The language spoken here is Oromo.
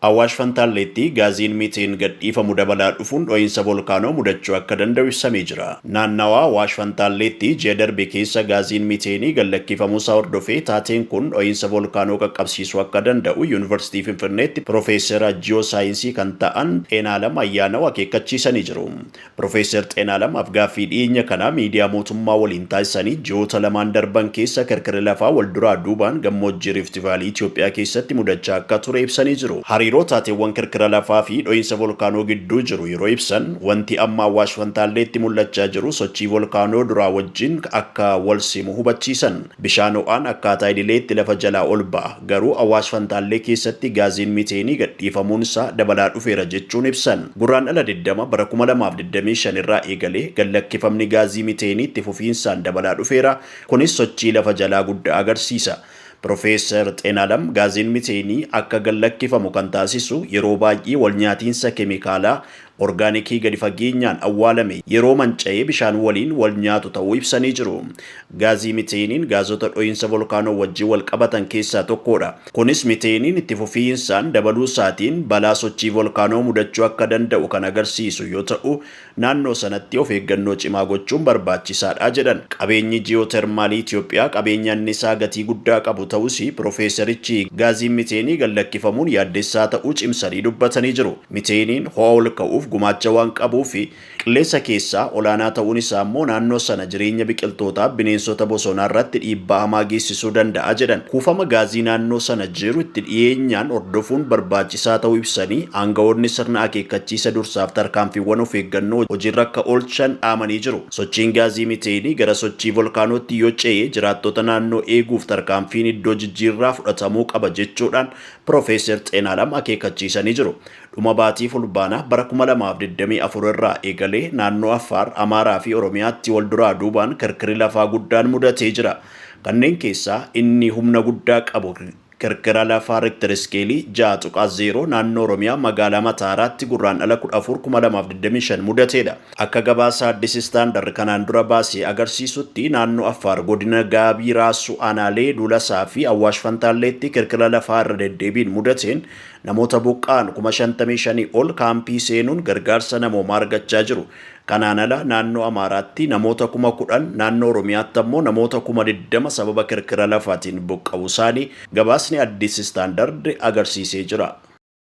Awaash Fantaalleetti gaaziin miiteen gadhiifamu dabalaa dhufuun dho'iinsa volkaanoo mudachuu akka danda'u ibsamee jira. Naannawaa Awaash Fantaalleetti ji'a darbe keessa gaaziin miiteenii gad-lakkifamuusaa hordofee taateen kun dho'iinsa volkaanoo qaqqabsiisuu akka danda'u Yuunivarsiitii Finfinneetti Pirofeesera Ji'oo-saayinsii kan ta'an Xeenaalam Ayyaanaw akeekkachiisanii jiru. Pirofeeser Xeenaalam afgaaffii dhiyeenya kana miidiyaa mootummaa waliin taasisanii ji'oota lamaan darban keessa kirkirri lafaa wal duraa duubaan gammoojjii Riifti Vaalii Itoophiyaa keessatti mudachaa akka ture ibsanii jiru. Hariiroo taateewwan kirkira lafaa fi dho'iinsa volkaanoo gidduu jiru yeroo ibsan, wanti amma Awaash Fantaalleetti mul'achaa jiru sochii volkaanoo duraa wajjin akka wal simu hubachiisan. Bishaan ho'aan akkaataa idileetti lafa jalaa ol ba'a. Garuu Awaash Fantaallee keessatti gaaziin miteenii gadhiifamuun isaa dabalaa dhufeera jechuun ibsan. Gurraandhala 20 bara 2025 irraa eegalee gad-lakkifamni gaazii miteenii itti fufiinsaan dabalaa dhufeera, kunis sochii lafa jalaa guddaa agarsiisa. Pirofeesar Xeenaalam gaaziin miteenii akka gad-lakkifamu kan taasisu yeroo baay'ee walnyaatiinsa keemikaalaa orgaanikii gadi fageenyaan awwaalame yeroo manca'ee bishaan waliin wal nyaatu ta'uu ibsanii jiru. Gaazii miteeniin gaazota dho'iinsa volkaanoo wajjin wal qabatan keessaa tokkodha. Kunis miteeniin itti fufiinsaan dabaluu isaatiin balaa sochii volkaanoo mudachuu akka danda'u kan agarsiisu yoo ta'u, naannoo sanatti of eeggannoo cimaa gochuun barbaachisaadha jedhan. Qabeenyi ji'ootermaalii Itoophiyaa qabeenya annisaa gatii guddaa qabu ta'us, Pirofeesarichi gaaziin miteenii gad-lakkifamuun yaaddessaa ta'uu cimsanii dubbatanii jiru. Miteeniin ho'a ol ka'uuf gumaacha waan qabuu fi qilleensa keessaa olaanaa ta'uun isaa immoo naannoo sana jireenya biqiltootaa bineensota bosonaa irratti dhiibbaa hamaa geessisuu danda'a jedhan. Kuufama gaazii naannoo sana jiru itti dhiyeenyaan hordofuun barbaachisaa ta'uu ibsanii, aanga'oonni sirna akeekkachiisa dursaaf tarkaanfiiwwan of eeggannoo hojiirra akka oolchan dhaamanii jiru. Sochiin gaazii miteenii gara sochii volkaanootti yoo ce'e jiraattota naannoo eeguuf tarkaanfiin iddoo jijjiirraa fudhatamuu qaba jechuudhaan Pirofeesar Xeenaalam akeekkachiisanii jiru. Dhuma baatii Fulbaanaa bara 2024 irraa eegalee naannoo Affaar, Amaaraa fi Oromiyaatti wal duraa duubaan kirkirri lafaa guddaan mudatee jira. Kanneen keessaa inni humna guddaa qabu kirkira lafaa Richter iskeelii 6.0 naannoo Oromiyaa magaalaa Mataaraatti Gurraandhala 14, 2025 mudateedha. Akka gabaasa Addis Standard kanaan dura baase agarsiisutti naannoo Affaar godina Gaabii Raasuu aanaalee Duulasaa fi Awwaash Fantaalleetti kirkira lafaa irra deddeebiin mudateen namoota buqqa'an 55,000 ol kaampii seenuun gargaarsa namoomaa argachaa jiru. Kanaan ala naannoo Amaaraatti namoota 10,000, naannoo Oromiyaatti ammoo namoota 20,000 sababa kirkira lafaatiin buqqa'uusaanii gabaasni Addis Standard agarsiisee jira.